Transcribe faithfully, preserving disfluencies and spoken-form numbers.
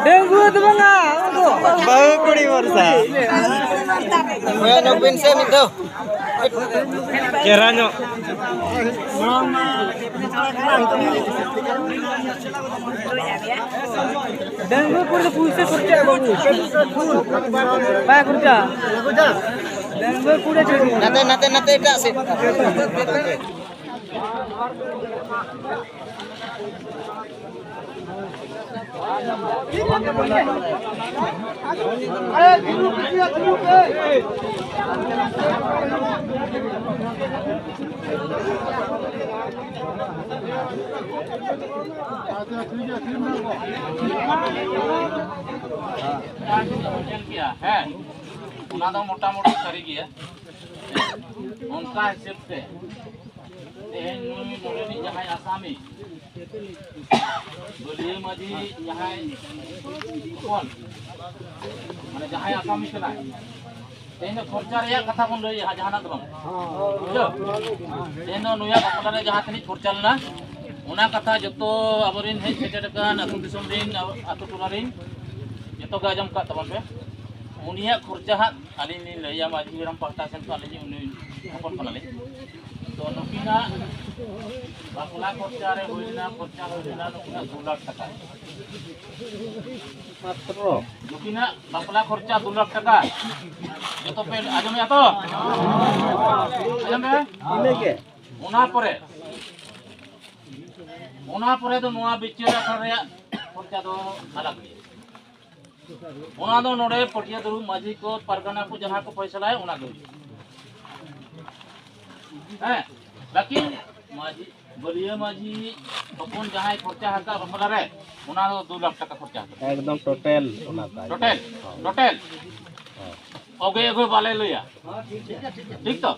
ᱰᱟᱺᱜᱩᱣᱟᱹ ᱫᱚ ᱵᱟᱝᱟ, ᱚᱱᱟ ᱫᱚ᱾ ᱵᱟᱹᱦᱩ ᱠᱩᱲᱤ ᱵᱷᱚᱨᱥᱟ᱾ ᱦᱳᱭ, ᱱᱚᱠᱵᱤᱱ ᱥᱮ ᱢᱤᱫ ᱫᱷᱟᱣ᱾ ᱪᱮᱦᱨᱟ ᱧᱚᱜ᱾ ᱰᱟᱺᱜᱩᱣᱟᱹ ᱠᱩᱲᱤ ᱫᱚ ᱯᱩᱭᱥᱟᱹ ᱠᱷᱚᱨᱪᱟᱜᱼᱟ ᱵᱟᱹᱵᱩ᱾ ᱵᱟᱭ ᱠᱷᱚᱨᱪᱟᱜᱼᱟ᱾ ᱰᱟᱺᱜᱩᱣᱟᱹ ᱠᱩᱲᱤ ᱪᱮᱫ? ᱱᱟᱛᱮ, ᱱᱟᱛᱮ, ᱱᱟᱛᱮ ᱮᱴᱟᱜ ᱥᱮᱫ᱾ ᱧᱮᱞ ᱠᱮᱜᱼᱟ, ᱦᱮᱸ, ᱚᱱᱟ ᱫᱚ ᱢᱚᱴᱟᱢᱩᱴᱤ ᱥᱟᱹᱨᱤ ᱜᱮᱭᱟ᱾ ᱚᱱᱠᱟ ᱦᱤᱥᱟᱹᱵ ᱛᱮ ᱛᱮᱦᱮᱧ ᱱᱩᱭ ᱱᱚᱰᱮᱱᱤᱡ ᱡᱟᱦᱟᱸᱭ ᱟᱥᱟᱢᱤ, ᱵᱟᱹᱞᱤᱭᱟᱹ ᱢᱟᱹᱡᱷᱤ ᱡᱟᱦᱟᱸᱭ ᱦᱚᱯᱚᱱ, ᱢᱟᱱᱮ ᱡᱟᱦᱟᱸᱭ ᱟᱥᱟᱢᱤ ᱠᱟᱱᱟᱭ, ᱛᱮᱦᱮᱧ ᱫᱚ ᱠᱷᱚᱨᱪᱟ ᱨᱮᱭᱟᱜ ᱠᱟᱛᱷᱟ ᱵᱚᱱ ᱞᱟᱹᱭᱟ, ᱡᱟᱦᱟᱱᱟᱜ ᱫᱚ ᱵᱟᱝ, ᱵᱩᱡᱷᱟᱹᱣ? ᱛᱮᱦᱮᱧ ᱫᱚ ᱱᱩᱭᱟᱜ ᱵᱟᱯᱞᱟ ᱨᱮ ᱡᱟᱦᱟᱸ ᱛᱤᱱᱟᱹᱜ ᱠᱷᱚᱨᱪᱟ ᱞᱮᱱᱟ, ᱚᱱᱟ ᱠᱟᱛᱷᱟ ᱡᱚᱛᱚ ᱟᱵᱚᱨᱮᱱ ᱦᱮᱡ ᱥᱮᱴᱮᱨ ᱟᱠᱟᱱ ᱟᱹᱛᱩ ᱫᱤᱥᱚᱢ ᱨᱮᱱ, ᱟᱹᱛᱩ ᱴᱚᱞᱟ ᱨᱮᱱ ᱡᱚᱛᱚ ᱜᱮ ᱟᱸᱡᱚᱢ ᱠᱟᱜ ᱛᱟᱵᱚᱱ ᱯᱮ᱾ ᱩᱱᱤᱭᱟᱜ ᱠᱷᱚᱨᱪᱟ ᱦᱟᱸᱜ ᱟᱹᱞᱤᱧ ᱞᱤᱧ ᱞᱟᱹᱭᱟ, ᱢᱟᱹᱡᱷᱤ ᱦᱟᱲᱟᱢ ᱯᱟᱦᱴᱟ ᱥᱮᱱ ᱠᱷᱚᱱ ᱟᱹᱞᱤᱧ ᱩᱱᱤ ᱦᱚᱯᱚᱱ ᱠᱟᱱᱟᱞᱤᱧ᱾ ᱛᱚ ᱱᱩᱠᱤᱱᱟᱜ ᱵᱟᱯᱞᱟ ᱠᱷᱚᱨᱪᱟ ᱨᱮ ᱦᱩᱭ ᱞᱮᱱᱟ, ᱠᱷᱚᱨᱪᱟ ᱦᱩᱭ ᱞᱮᱱᱟ ᱱᱩᱠᱤᱱᱟᱜ ᱫᱩ ᱞᱟᱠᱷ ᱴᱟᱠᱟ᱾ ᱢᱟᱛᱨᱚ᱾ ᱱᱩᱠᱤᱱᱟᱜ ᱵᱟᱯᱞᱟ ᱠᱷᱚᱨᱪᱟ ᱫᱩ ᱞᱟᱠᱷ ᱴᱟᱠᱟ᱾ ᱡᱚᱛᱚ ᱯᱮ ᱟᱸᱡᱚᱢᱮᱜᱼᱟ ᱛᱚ? ᱟᱸᱡᱚᱢ ᱯᱮ᱾ ᱤᱱᱟᱹᱜᱮ᱾ ᱚᱱᱟ ᱯᱚᱨᱮ, ᱚᱱᱟ ᱯᱚᱨᱮ ᱫᱚ ᱱᱚᱣᱟ ᱵᱤᱪᱟᱹᱨ ᱟᱠᱷᱲᱟ ᱨᱮᱭᱟᱜ ᱠᱷᱚᱨᱪᱟ ᱫᱚ ᱟᱞᱟᱜᱽ ᱜᱮᱭᱟ᱾ ᱚᱱᱟ ᱫᱚ ᱱᱚᱰᱮ ᱯᱟᱹᱴᱤᱭᱟᱹ ᱫᱩᱲᱩᱵ ᱢᱟᱹᱡᱷᱤ ᱠᱚ, ᱯᱟᱨᱜᱟᱱᱟ ᱠᱚ ᱡᱟᱦᱟᱸ ᱠᱚ ᱯᱚᱭᱥᱟᱞᱟᱭᱟ, ᱚᱱᱟ ᱜᱮ ᱦᱩᱭᱩᱜᱼᱟ᱾ ᱦᱮᱸ, ᱞᱮᱠᱤᱱ ᱢᱟᱹᱡᱷᱤ, ᱵᱟᱹᱞᱤᱭᱟᱹ ᱢᱟᱹᱡᱷᱤ ᱦᱚᱯᱚᱱ ᱡᱟᱦᱟᱸᱭ ᱠᱷᱚᱨᱪᱟ ᱦᱟᱠᱟᱜ ᱵᱟᱯᱞᱟ ᱨᱮ, ᱚᱱᱟ ᱫᱚ ᱫᱩ ᱞᱟᱠᱷ ᱴᱟᱠᱟ ᱠᱷᱚᱨᱪᱟ ᱦᱟᱠᱟᱜ᱾ ᱮᱠᱫᱚᱢ ᱴᱳᱴᱟᱞ ᱚᱱᱟ ᱛᱟᱭ᱾ ᱴᱳᱴᱟᱞ, ᱦᱳᱭ᱾ ᱴᱳᱴᱟᱞ᱾ ᱦᱳᱭ᱾ ᱚᱜᱮ ᱚᱜᱮ ᱵᱟᱞᱮ ᱞᱟᱹᱭᱟ᱾ ᱴᱷᱤᱠ ᱛᱚ?